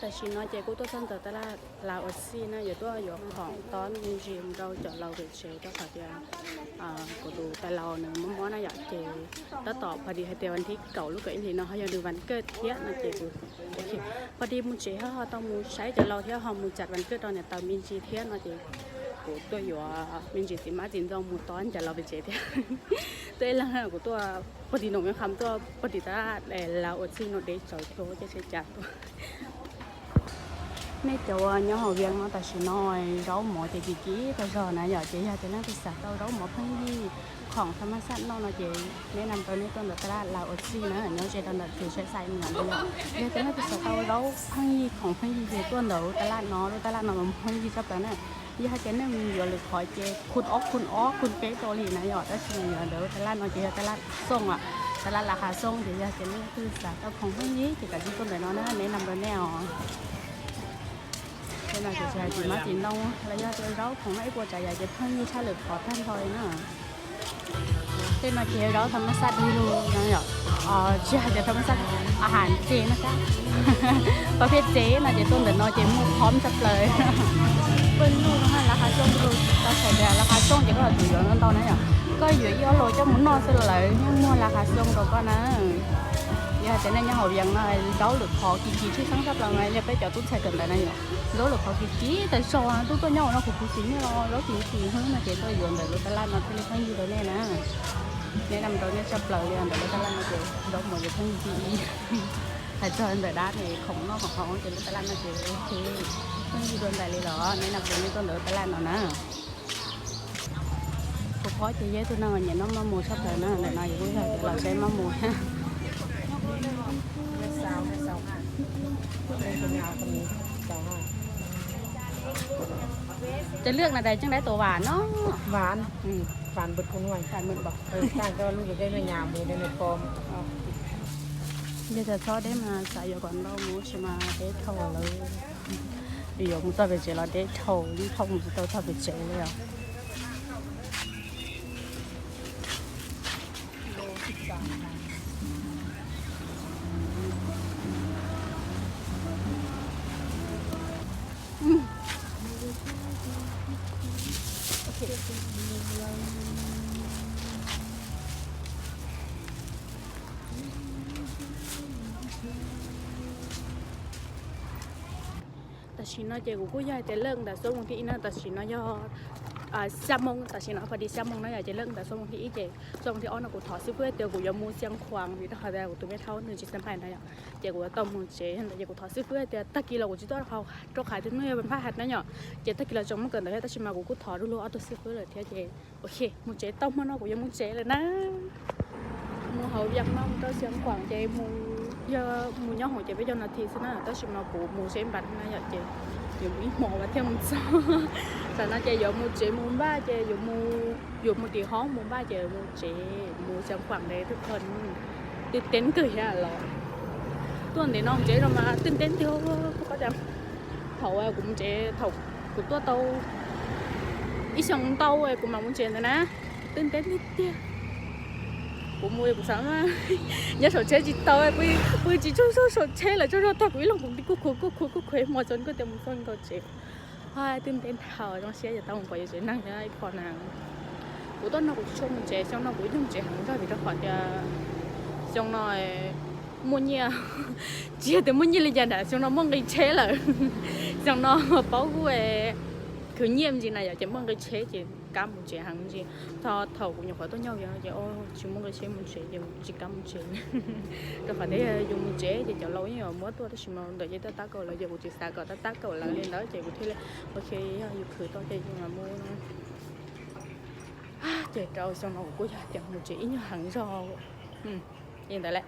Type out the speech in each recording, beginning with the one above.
Tam sim no ces kuj tuaj txog ntawm taj laj Lav Ua Txij na, yuav tuaj yuav khoom tob me ntsis mus rau cov laus pem tsev rau qhov tias kuv tus tais laus nws mob mob na yom, ces tab tom pho di hais tias vas thib kaum lub kaum ib hlis no ho yog nws vas kawj thiab no ces kuv pho di mus tsev ho tau mus saib cov laus thiab ho mus cam vas kawj rau niam tais me ntsis thiab no ces kuv tuaj yuav me ntsis txiv hmab txiv ntxoo mus tob cov laus pem tsev thiab. Tuaj ib leeg kuv tuaj pho di no, qhov tuaj pho di taj laj Lav Ua Txij no deb tsawv thiab ces sawv cas tuaj. Nej cov uas nyob hauv Vias no tam sim no zaub mov ces kim kim tag zog na yom, ces yog tias leej twg xav tau zaub mov pheej yig khoom thaj mab xaj noj no ces nej nam rau nej tuaj ntawm taj laj Lav Ua Txij na, nyob ze rau ntawm Thwm Saib Xais Miam no yom. Yog tias leej twg xav tau zaub pheej yig khoom pheej yig ces tuaj ntawm lub taj laj no, lub taj laj no mas pheej yig tshaj plaws na. Yog hais tias nej mus yuav lwm qhov ces khun ob khun ob khun peb rau li na yom, tab sis mas yuav ntawm lub taj laj no ces yog taj laj Xooj, taj laj Lav Qhav Xooj ces yog tias leej twg xav tau khoom pheej yig ces kav tsij tuaj ntawm no na, nej nam rau nej os. Tej no ces tsis hais txiv hmab txiv ntoo los yog tias zaub khoom no ib puas tsav yam ces pheej yig tshaj lwm qhov tag nrho li na. Tej no ces zaub thaj mab xaj du lug no yom, tsis hais tias thaj mab xaj, a has tsev no xab, pab phiaj tsev no ces tuaj ntawm no ces muaj khoom tshaj plaws. Pawg lug no Lav Qhav Xooj du lug, tau hais tias Lav Qhav Xooj ces koj yuav tsum yuav ntau ntau na yom, koj yuav ib ob los coj mus noj xwb los lawv yeej muag Lav Qhav Xooj rau koj na. Yog hais tias nej nyob hauv Vias no zaub lwm qhov kim kim tshwj xeeb tshaj plaws mas yog peb cov tub ntxhais kawm ntawv na yom, zaub lwm qhov kim kim tag zog, tub tuaj nyob hauv no kuv kuv txiv niaj zaub kim kim hwb no ces tuaj yuav ntawm lub taj laj no thiaj li pheej yig rau nej na. Nej nam rau nej tshaj plaws li ntawm lub taj laj no ces zaub mov ces pheej yig ib. Hais txog ntawm dab ces khoom noj khoom haus ces lub taj laj no ces pheej yig dua ntais li los nej nam rau nej tuaj ntawm lub taj laj no na. Kuv phob ces yog ib tug neeg nyiam noj maj mus tshaj plaws na, ntawm no yus kuj yog tias los saib maj mus thiab. Cov lwj na tais ceeb dab tuas vam no. Yog tias txhob deb mas xav yuav kom ntau mus tsis mas deb dhau lawm. Yuav mus txog pem tsev los deb dhau, yeej thauj mus tsis tau txog pem tsev li os. Tam sim no ces kuv kuj yog hais tias lej ntawm xuab moos thib ib na, tam sim no yog xya moos, tam sim no pha di xya moos na yom, ces lej ntawm xuab moos thib ib ces xuab moos thib ob no kuv thov xib fwb tias kuv yuav mus Xiav Khuam vim rau qhov tias kuv tus me thaub nws tsis xav pais na yom, ces kuv yuav tau mus tsev ntawd ces kuv thov xib fwb tias tag kis los kuv tsis tuaj rau qhov tias hnub yog pab has na yom, ces tag kis los tseem muaj kawm ntawv thiab tab sis mas kuv kuj thov du lug ob tug xib fwb lawm thiab ces mus tsev tau hmo no kuv yuav mus tsev lawm na. Mus hauv Vias no mus rau Xiav Khuam ces yog mus nyob hoom ces peb yog no thi xwb na, tab sis mas kuv mus seb npas na yom, ces yuav mus ib hmo vas thiaj mus txog. Tam no ces yuav mus tsev mus npaj ces yuav mus tim hoob mus npaj ces mus tsev mus Xiav Khuam ntev twb kho twb teeb kawg thiab los. Tuaj ntev no mus tsev no mas twb teeb tiag, kuv qhov tias thaum kuv mus tsev thaum kuv tuaj tau ib xyoo ntau kuv mam mus tsev ntawd na, twb teeb tiag tiag. Kuv mus kuv xav mas nyob saum tsheb tsis tau, pw tsis tsaug zog saum tsheb lawm, tsaug zog tag kuv ib leeg kuv kuj khuv kuj khuv kuj khuv hmo tso kuj tias mus txog nkaus tsev. Ho twb ntev dhau zoo siab yog tau mus pom yus tsev neeg thiab ib qho na. Kuv tuaj no kuv tsis tshua mus tsev, xyoo no kuv yeej mus tsev heev zog vim rau qhov tias xyoo no muaj nyiaj, tsis yog tias muaj nyiaj li cas nram, xyoo no muaj nqi tsheb lawm. Xyoo no paub kuj khwv nyiaj me ntsis na yom, ces muaj nqi tsheb ces kam mus tsev heev me ntsis. Thaum kuv nyuam qhuav tuaj nyob Vias no ces tsis muaj nqi tsheb mus tsev ces tsis kam mus tsev. Rau qhov tias yus mus tsev ces cov laus yeej yuav muab tuaj tab sis mas ntawm ces tab tab kaum lawv ces kuv tsis xav kom tab tab kaum lawv li ntawd ces kuv thiaj li ua ke yog yus khwv tau ces yus mam mus. Ces rau xyoo no kuv kuj yog tias mus tsev ib nyuag heev zog li ntawd lawm.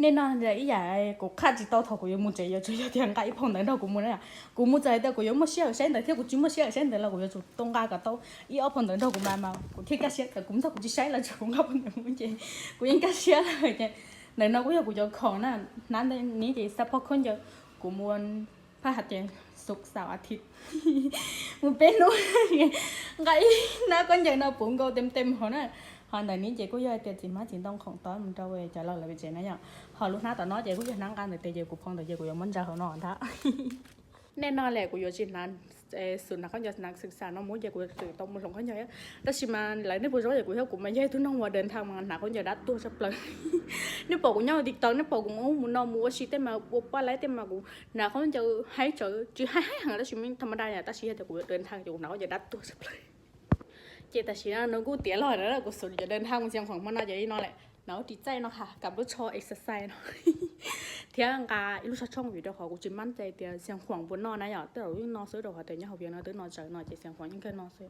Nej no ib yam kuv qhaj tsis tau thaum kuv yuav mus tsev, yuav tsum yog tias nqa ib phau ntawv nrog kuv mus na yom. Kuv mus txog hais tias kuv yuav muaj siab saib ntawv thiab kuv tsis muaj siab saib ntawv los kuv yuav tsum tau nqa kom tau ib ob phau ntawv nrog kuv mas mas kuv thiaj kaj siab, txawm kuv mus txog kuv tsis saib los tsuas kuv nqa phau ntawv mus ces kuv yeej kaj siab lawm ces. Ntawm no kuj yog kuv cov khoom na, hnab ntawm ni ces xab phob khaub ncaws, kuv mus phaj has ces suk xaum a thi mus peb hnub nqa ib hnab khaub ncaws no puv nkaus tem tem hauv na. Ho ntawm no ces kuj yog tias txiv hmab txiv ntoo khoom tod mus rau cov laus lawv pem tsev na yom. Ho lub hnab tom no ces kuj yog hnab nqa ntawm tes ces kuv pho ntawd ces kuv yuav muab ntsaws hauv no ntag. Nej no lawm kuv yuav tsis hnav xus hnav khaub ncaws, hnav xwm xam no mus ces kuv tseem tau mus hloov khaub ncaws. Tab sis mas lawv nej puas paub es kuv thiab kuv mas yog ib tug neeg uas dawm nthav mas hnav khaub ncaws dab tuag tshaj plaws. Nej pom kuv nyob TikTok, nej pom kuv mus ub mus no mus ua si tej mas ua paj laib tej mas kuv hnav khaub ncaws haib tsawv, tsis haib haib heev tab sis tha ma da yom, tab sis yog tias kuv yuav dawm nthav ces kuv hnav khaub ncaws dab tuag tshaj plaws. Ces tam sim no kuj tiav los na, kuv xub cov dawm nthav mus Xiav Khuam hmo no ces li no lawm, hnav ris txaij no ha, kam lub tsho exercise no thiab nqa ib lub tsho tshooj vim rau qhov kuv tsis mab cai tias Xiav Khuam puas noj na yom, tej zaum yeej noj xwb rau qhov tias nyob hauv vias no twb no tsawv no ces Xiav Khuam yeej kawg no xwb.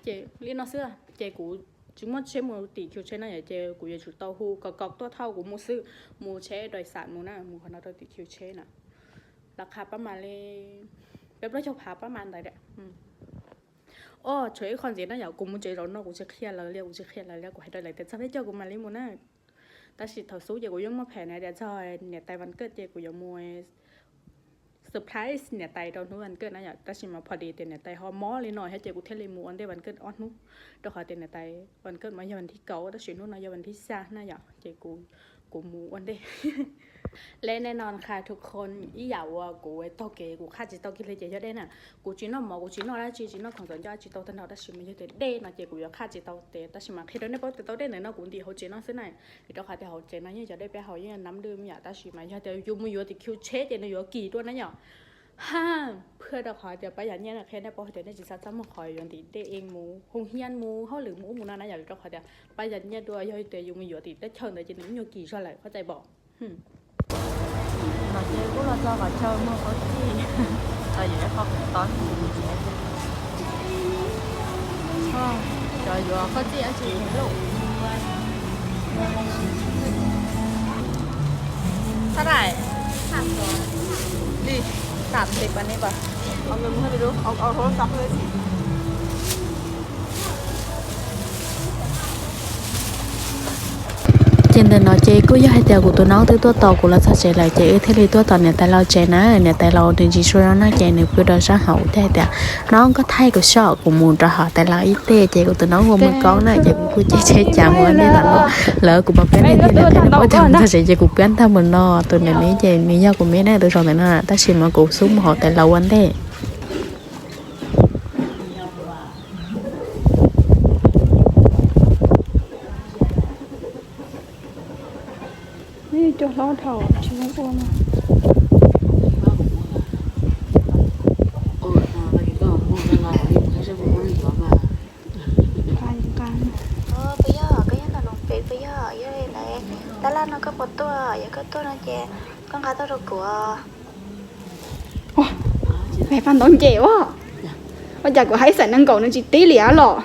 Ces li no xwb ces kuv tsis muaj tsheb mus tim khiv tsheb no yom, ces kuv yuav tsum tau hu kom kom tuaj thauj kuv mus xwb, mus tsheb dais xam mus na, mus qhov no rau tim khiv tsheb na. Lawv qha pab mas li peb plaub caug phav pab mas ntawd. Os, tshuav ib qho ntxiv na yom, kuv mus tsev zaum no kuv tsis qhia lawv li, kuv tsis qhia lawv li, kuv hais rau lawv tias txog peb caug kuv mam li mus na. Tab sis thaum xub ces kuv yeej muaj phem na tias txog niam tais vas kawj ces kuv yuav mus surprise niam tais rau hnub vas kawj na yom, tab sis mas pho dis tias niam tais ho mob li no thiab ces kuv thiaj li mus ua ntej vas kawj ob hnub, rau qhov tias niam tais vas kawj mas yog vas thib kaum tab sis hnub no yog vas thib xya na yom, ces kuv mus ua ntej. Li nej no qha thu qhon ib yam uas kuv taug kev kuv qha tsis tau kiag li ces yog dej na. Kuv tsis noj mov, kuv tsis noj dab tsi, tsis noj khoom txom ncauj tsis tau tag nrho, tab sis mas yog tias dej no ces kuv yuav qha tsis tau tes, tab sis mas qhia rau nej paub tias tau dej ntawm no kuv ntim hauv tsev no xwb na. Vim rau qhov tias hauv tsev no yeej cov dej peb haus yeej nab dwj yom, tab sis mas yog tias yus mus yuav tim khiv tsheb ces nws yuav kis dua na yom. Ha, phaj rau qhov tias pab yam nyiaj no qhia nej paub hais tias nej tsis xav txaj muag qhov yuav ntim dej es mus hoo hiab mus hauj lwm mus ub mus no na yom, vim rau qhov tias pab yam nyiaj dua yog tias yus mus yuav tim teb chaws ntawd ces nws ib nyuag kis zog lawm, koj txais pom. Los ces kuj los txog qhov chaw muag qhov txij, los yuav ib qho qhov tod. Cov yuav qhov txij dab tsi lub? Thab dais. Li, tam tes pas ne pas. Ces ntawm no ces kuj yog hais tias kuv tus nab twb tuaj tos kuv los txog tsev lawm ces wb thiaj li tuaj tos niam tais laus tsev na. Niam tais laus nws tsis tshua zoo no ces nws pw rau sab hauv thiaj hais tias, nab, koj thaij kuv soj, kuv mus rau hauv tais laus ib teg. Ces kuv tus nab ua mus koob na ces kuv kuj caij tsheb cav mus ua ntej ntawm no. Lawv kuv pab peb ntej tiag, niam tais laus ua tag mus txog tsev ces kuv pab ntag mus no. Tus ntawm no ces nws yog kuv me na, tus saum ntawm no, tab sis mas kuv xub mus hauv tais laus ua ntej. Cua hlob dhau tsis muaj ua no. Peb yog, koj nyob ntawm no pem peb yog, yog tab laj no koj puas tuaj, yog koj tuaj no ces koj nqa tuaj rau kuv. Paj ntaub nce ua, ua cas kuv hais xaim nees nkaum nws tsis tib li los?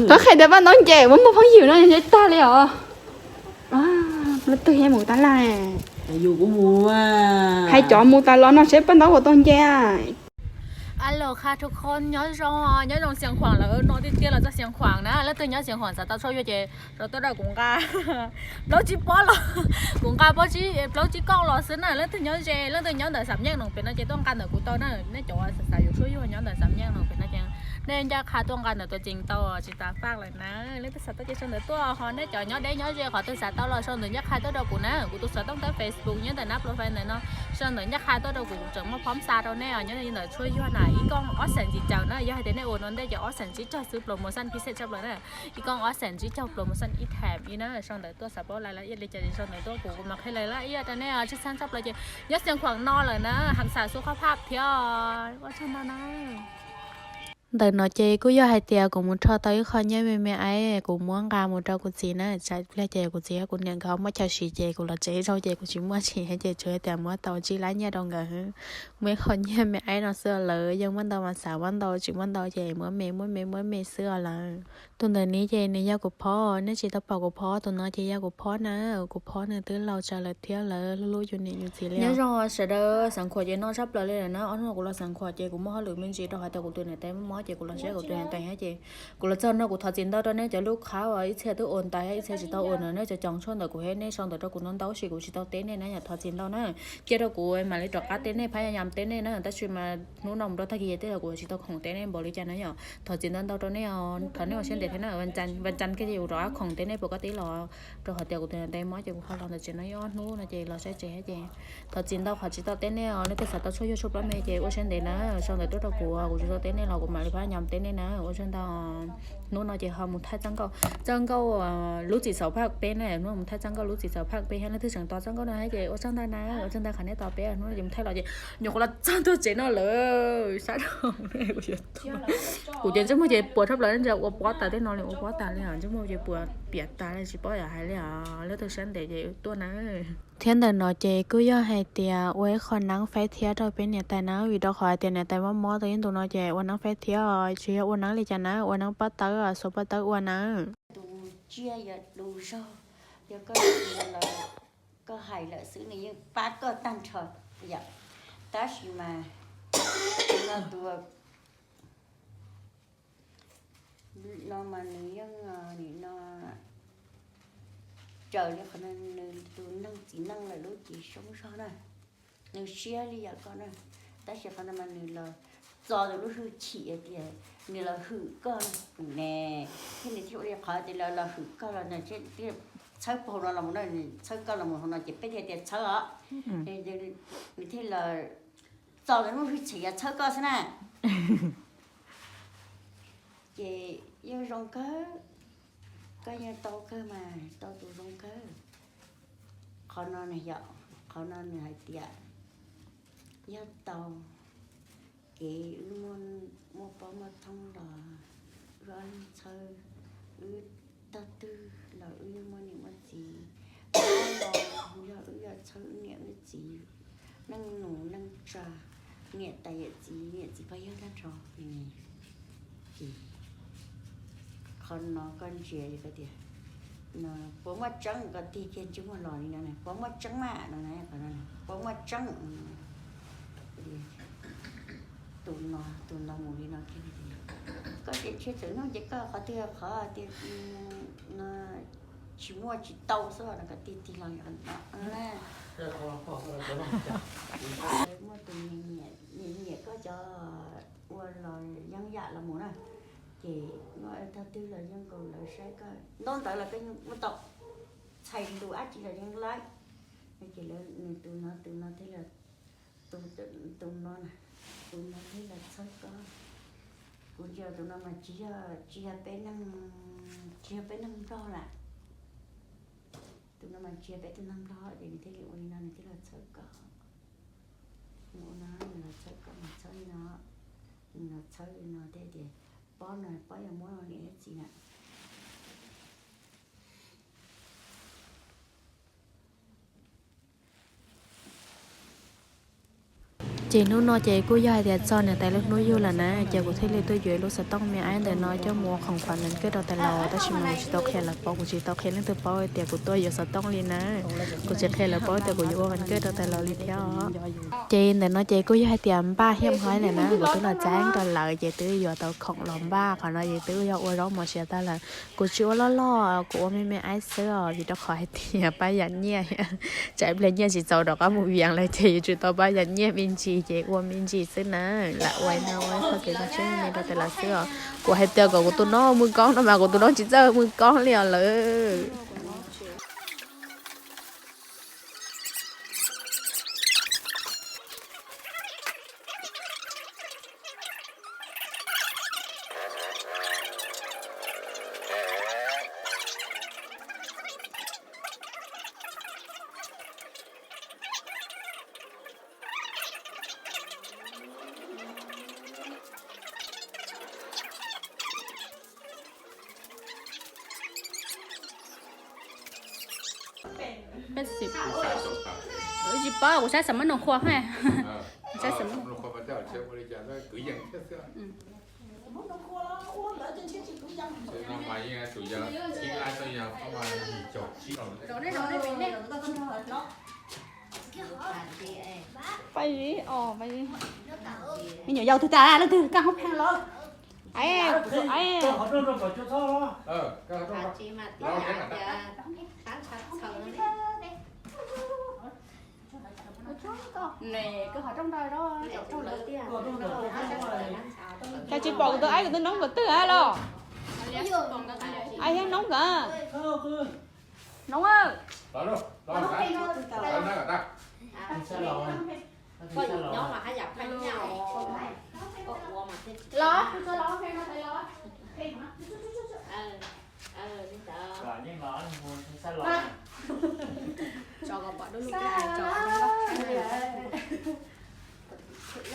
Koj qhia tias paj ntaub nce muab muag phooj ywg no tag li os. Leej twg yeej mus tab laj, hais cov mus tas los no seb paj ntaub puas tau nce. Alo, qha thu qhon nyob zoo, nyob zoo Xiav Khuam lawm, no tiag tiag los txog Xiav Khuam na. Leej twg nyob Xiav Khuam xav tau tshuaj yuag ces rov tuaj rau kuv nqa plaub tsib pob los, kuv nqa plaub tsib kooj los xwb na. Leej twg nyob ze, leej twg nyob ntawm Xam Nyeej no pem no ces tuaj nqa ntawm kuv tau na. Nej cov xav xav yuav tshuaj yuag nyob ntawm Xam Nyeej no pem no ces nej ncaj qha tuaj nqa ntawm tus ceev tau tsis tas faj lawm na. Leej twg xav tau ces sau ntawv tuaj, ho nej cov nyob deb nyob ze qhov twg xav tau los sau ntawv ncaj qha tuaj rau kuv na. Kuv tus xov tooj thiab Facebook nyob ntawm nab profile ntawm no, sau ntawv ncaj qha tuaj rau kuv, kuv tseem muaj phom xa rau nej os. Nyob ntawm tshuaj yuag na ib kooj ob xees tsis caum na, yog hais tias nej ua no ntej ces ob xees tsib caug xwb, promotion phi xej tshaj plaws na. Ib kooj ob xees tsib caug promotion ib tham ib na, sau ntawv tuaj xav paub lais lab iab li cas ces sau ntawv tuaj kuv, kuv mam qhia lais lab iab rau nej. Tshwj xeeb tshaj plaws ces nyob Xiav Khuam no lawm na, heev xav xub qhob phaj thiab. Ua tsaug ntau na. Ntawm no ces kuj yog hais tias kuv mus rho tau ib qho nyiaj me me aib, kuv muab nqa mus rau kuv txiv na. Tsam pliag ces kuv txiv kuv niam nkawd muab chaw siv ces kuv los tsev ib zaug ces kuv tsis muaj tsis ces tsuas hais tias muab tau tsib lab nyiaj rau nkawd. Muaj ib qho nyiaj me aib no xwb, lawv yeej muaj ntau mas xav muab ntau, tsis muaj ntau ces muab me muab me muab me xwb os lawm. Tus ntawm no ces nws yog kuv phob, nej tsis tau pom kuv phob, tus no ces yog kuv phob na. Kuv phob nws twb laus tsawv lawm thiab, lawv hlub hlub yus niam yus txiv li. Nyob zoo sawv daws, Xeev Khuam ces no tshaj plaws li lawm na. Ob hnub no kuv los Xeev Khuam ces kuv muaj hauj lwm me ntsis rau qhov tias kuv tus niam tais mob mob Ces kuv los saib kuv tus niam tais thiab ces kuv los txog no kuv thov txim ntau rau nej cov lub qhab uas ib txhia twb ua ntais ib txhia tsis tau ua no, nej cov caum tshuaj ntawm kuv thiab nej sau ntawv rau kuv ntau ntau tab sis kuv tsis tau teb nej na, yog thov txim ntau na. Cia rau kuv mam li rov qab teb nej, phab yam yam teb nej na, tab sis mas hnub no mus rau tag kis ces tej zaum kuv tsis tau khoom teb nej npaum li cas na yom. Thov txim ntau ntau rau nej os, thov nej ua siab ntev thiab na, vas cas kiag ces kuv rov qab khoom teb nej puas koj teb los, rau qhov tias kuv tus niam tais mob ces kuv ho los ntawm tsev no ib ob hnub no ces los saib tsev thiab ces thov txim ntau qhov tsis tau teb nej os, leej twg xav tau tshuaj yuag tshuaj plab me ces ua siab ntev na, sau ntawv tuaj rau kuv, kuv tsis tau teb nej los kuv mam li phab yam teb nej na, ua tsaug ntau. Hnub no ces ho mus thaij txoj nkauj, txoj nkauj lub txiv xauv phaj peb na, hnub no mus thaij txoj nkauj lub txiv xauv phaj peb thiab, leej twg tseem tos txoj nkauj no thiab ces ua tsaug ntau na, ua tsaug ntau qhov nej tos peb, hnub no ces mus thaij los ces nyuam qhuav los txog ntua tsev no lawm, sab dhau, kuv ces ntsej muag ces puas tshaj plaws, ua pob tas tej no li, ua pob tas li os, ntsej muag ces puas piam tas li tsis paub yam hais li os, leej twg siab ntev ces tuaj na. Thiab ntawm no ces kuj yog hais tias ua ib qho neeb faib thiab rau peb niam tais na, vim rau qhov hais tias niam tais mob mob tau ib ntus no ces ua neeb faib thiab, tsis yog ua neeb li cas na, ua neeb pob tawb, xuas pob tawb ua na. Tus tsiaj yog tus zog, yog koj, koj hais lawm xwb nws yeej pab koj tag nrho yom. Tab sis mas no tus no mas nws yeej nim no raws li qhov nws tus neeg txiv neej lawm lub cev soob zog na, nws siab li yam koj na, tab sis qhov no mas nws los txo tus lub hwj chim hais tias nws los hwm koj ne, thiab nws thiaj ua li qhov tias los los hwm koj los nws thiaj txhawb pab hauv no los mus na, txhawb koj los mus hauv no ces peb thiaj tias txhawb os. Nws thiaj los txo tus lub hwj chim txhawb koj xwb na. Ces yeej zoo kawg, koj yeej tau kawg mas, tau tus zoo kawg. Qhov no nws yog, qhov no nws hais tias yog tau kev wb muaj pab muaj thoob los wb ob leeg txhawb, wb tag twg los wb yeej muaj niam muaj txiv, los yog wb yog txhawb wb niam wb txiv, neej nus neej tsa, niam tais yawm txiv niam txiv pog yawg tag nrho. Ces qhov no koj ntsia koj tias puas muaj tseeb, koj tig kiag ntsej muag los li no, puas muaj tseeb mas no, puas muaj tseeb. Tus no, tus no mus li no kiag, koj tseem ntshe txawm hnub ces koj qhov twg qhov tias no tsis muaj tsis tau xwb no koj tig tig los no. Muaj tus nyiam nyiam koj cov ua los yeeb yam los mus na, ces muaj tag twg los yeej nkaus lawv saib koj ntaub ntawv los koj yeej muaj tau, txhais ntu dab tsi los yeej laib. Ces lawv nws tus no tus no thiaj li, tus no na, tus no thiaj li txhawb koj. Kuv ntsia tus no mas tsis yog, tsis yog peb neeg, tsis yog peb neeg Nplog lawm. Tus no mas tsis yog peb tug neeg Nplog ces nws thiaj li ua li no, nws thiaj los txhawb koj. Nws ua no, nws los txhawb koj, nws txhawb li no, nws los txhawb li no thiaj tias pob no pob yog muab niam txiv na. Ces hnub no ces kuj yog hais tias txog niam tais lub hnub yug lawm na, ces kuv thiaj li tuaj yuav ib lub xov tooj me aib ntawm no coj mus ua khoom khuam nws kawj rau tais laus, tab sis mas kuv tsis tau qhia lawv paub, kuv tsis tau qhia leej twg paub tias kuv tuaj yuav xov tooj li na. Kuv tsis qhia lawv paub tias kuv yuav ua nws kawj rau tais laus li thiab os. Ces ntawm no ces kuj yog hais tias npaj thiab hais lawm na, kuv twb los txeeb rau lawv ces twb yuav tau khoom los npaj, qhov no ces twb yog ua zaub mov siav tag lawm. Kuv tsis ua loj loj, kuv ua me me aib xwb os, vim rau qhov hais tias pab yam nyiaj, tsam ib pliag nyiaj tsis txaus rov qab mus vias lawm ces yuav tsum tau pab yam nyiaj me ntsis ces ua me ntsis xwb na. Lam ua no ua ib qho kev zoo siab me me rau tais laus xwb os. Kuv hais tias kom kuv tus no mws koob no mas kuv tus no tsis txawj mws koob li os lawm. Peb xim, tsis paub, kuv saib xam mab noo qhua ha. Kuv saib xam mab noo qhua. Pais, me nyuam yaus twg tas leej twg kaj hoob pheej lawm. Ai, ai. Cas tsis pom kuv tus aib kuv twb noob nkawd twg los? Aib thiab noob nkawd. Noob. Los,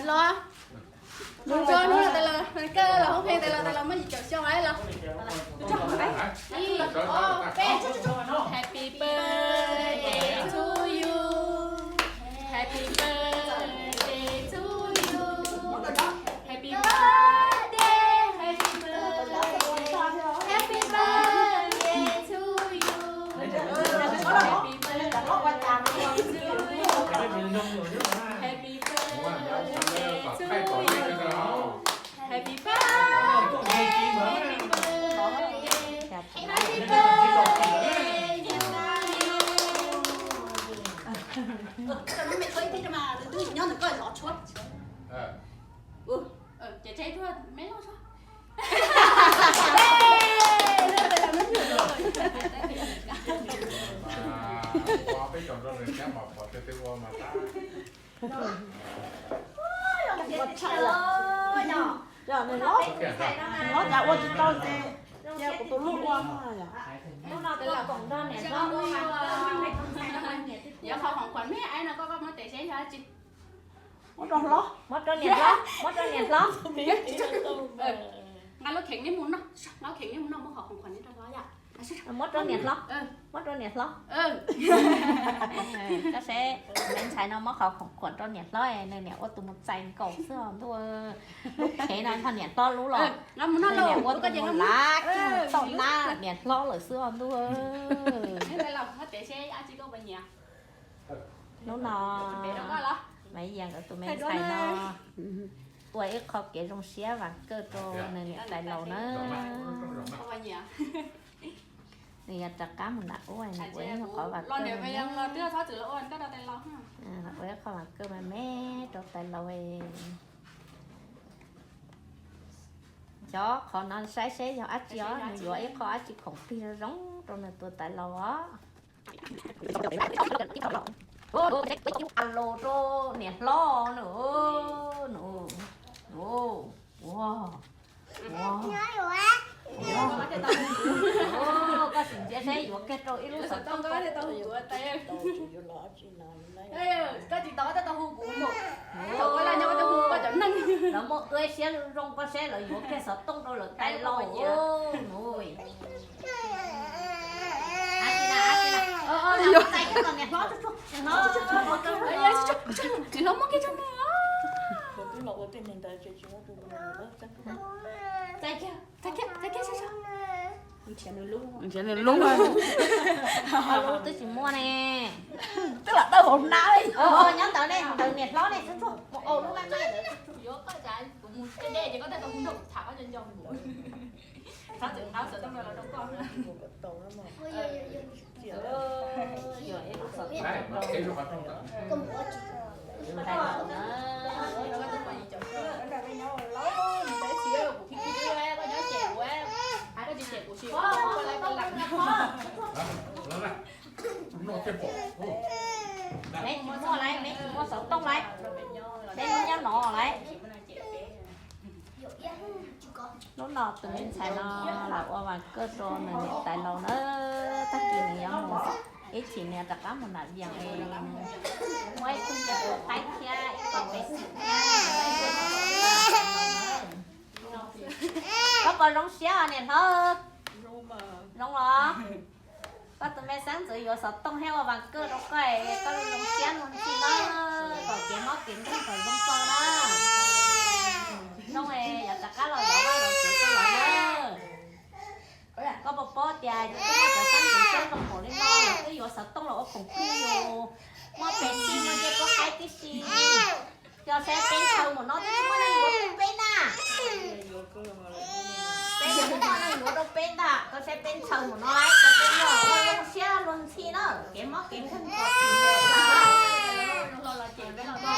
los, mus tso hnub no tais los, koj los hoob pheej tais los, tais los muaj yim caum xyoo lawm los. Ib, ob, peb. Happy birthday to you. Happy birthday to you. Happy birthday, happy birthday, happy birthday to you. Happy birthday to you. Happy birthday to you. Happy birthday, happy birthday, happy birthday to you. Ces tseg tuaj me loj tso. Nws hlob cas ua tsis tau ces cia kuv tus hlub ua. Yuav qhov khoom khuam me aib no koj, koj muab tes seb yog dab tsi. Muab rau hlob, muab rau niam hlob, muab rau niam hlob. Nqa lub kheem neb mus noj, nqa lub kheem neb mus noj, muab qhov khoom khuam neb rau hlob yom. Muab rau niam hlob, muab rau niam hlob. Koj seb, me ntxhais no muab qhov khoom khuam rau niam hlob, nws niam ua tus mus txais nkaus xwb os ntuj. Lub khev no yog niam hlob lub los, nws niam ua tus mus lav kiag tau nab niam hlob lawm xwb os ntuj. Hnub no Maiv Yia nkawd tus me ntxhais no ua ib qho kev zoo siab vas kawj rau nws niam tais laus na. Nws yog rov qab mus nram ub, nws ua ib qho vas kawj, ua ib qho vas kawj me me rau tais laus. Cov qhov no saib seb yog dab tsi os, nws yuav ib qho dab tsi khoom plig zoo zoo rau nws tus tais laus os. Ua los rau niam hlob no. Koj sim ntsia seb yuav kiag rau ib lub xov tooj. Koj tsis tau tau hu kuv mus. Thaum koj laj nyob koj twb hu koj cov neeg. Lawv muaj ib siab zoo koj seb lawv yuav kiag xov tooj rau lawv tais laus. Tsis hlob muab kiag rau nws. Txais kiag, txais kiag, txais kiag. Nrhiav nws lub, lub twb tsis muaj ne. Twb lam tawm hauv hnab li. Nyob ntawd ne, ntawd niam hlob ne, mus au lub laj mej ntawd. Yuav koj cas kuv mus deb deb ces koj tej tau hu nrog kuv tham koj nco nco kuv. Txhob txwm nqa xov tooj rau los rau koj. Tais laus na. Meb tsis muaj lawm, meb tsis muaj xov tooj lawm. Meb nyob no lawm. Hnub no tus me ntxhais no lam ua vas kawj rau nws niam tais laus na. Tag kis nws yuav mus ib chim nws rov qab mus nram Vias es muaj ib tug nyiam tus qaib thiab ib qho pes xis thiab. Koj puas zoo siab os niam hlob? Zoo los? Koj tus me xeeb ntxwv yuav xov tooj thiab ua vas kawj rau koj, koj zoo siab luag ntxhi na. Kom kev mob kev nkeeg kom zoo txog na. Zoo es yog rov qab los zov vaj zov tsev rau lawv na. Koj puas paub tias yus twb muaj cov xeeb ntxwv siab zoo npaum li no, lawv twb yuav xov tooj los ua khoom plig yus, muaj pes xis no nce pob qaib tib si. Yog seb peb ntshaw mus no twb tsis muaj neeg yuav peb na. Peb yuav muab neej muab rau peb ntag, koj saib peb ntshaw mus no lawm, koj peb noj ua lub siab luag ntxhi na, kev mob kev nkeeg kom tsis muaj los ces peb los noj na.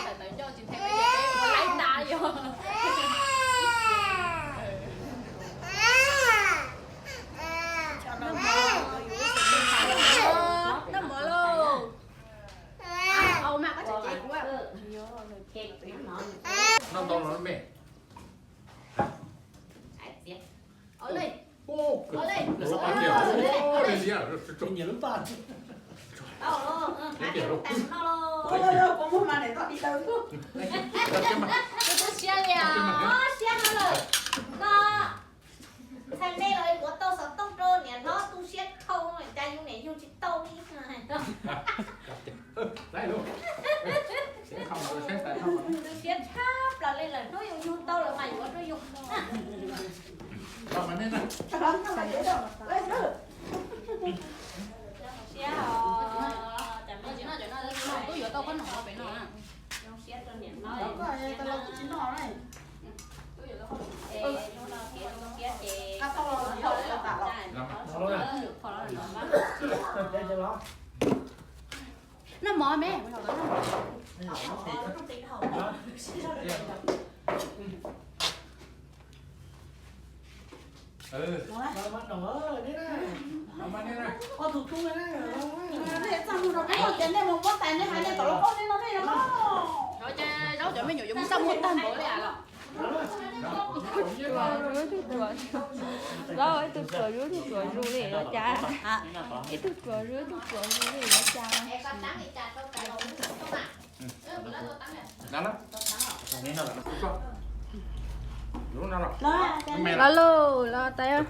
Tawv ncauj tsis them peb ces peb ua laib tas yog. Noj mov lauj. Au mas koj tseem cev kuv. Noj ntau los me. Ua li. Ua li. Ua li. Ua li. Tau los, kuv muag mas niam toj di taw. Kuv tu siab li os, siab no lawm. No, ntxhais me los yuav tau xov tooj rau niam hlob tu siab dhau, cas yus niam yug tsis tau li. Tu siab tshaj plaws li, lawm hnub yus yug tau lawm mas yuav rau yus. Siab os. Tub yuav tau qhob noom rau pem no na. Zoo siab rau niam hlob. Noj mov me. Zaub cov me nyuam yuav mus txaj muag tag npaum li los. Ib tug tuav zuj, ib tug tuav zuj li los cas? Ib tug tuav zuj, ib tug tuav zuj li los cas? Los lauj, los tas.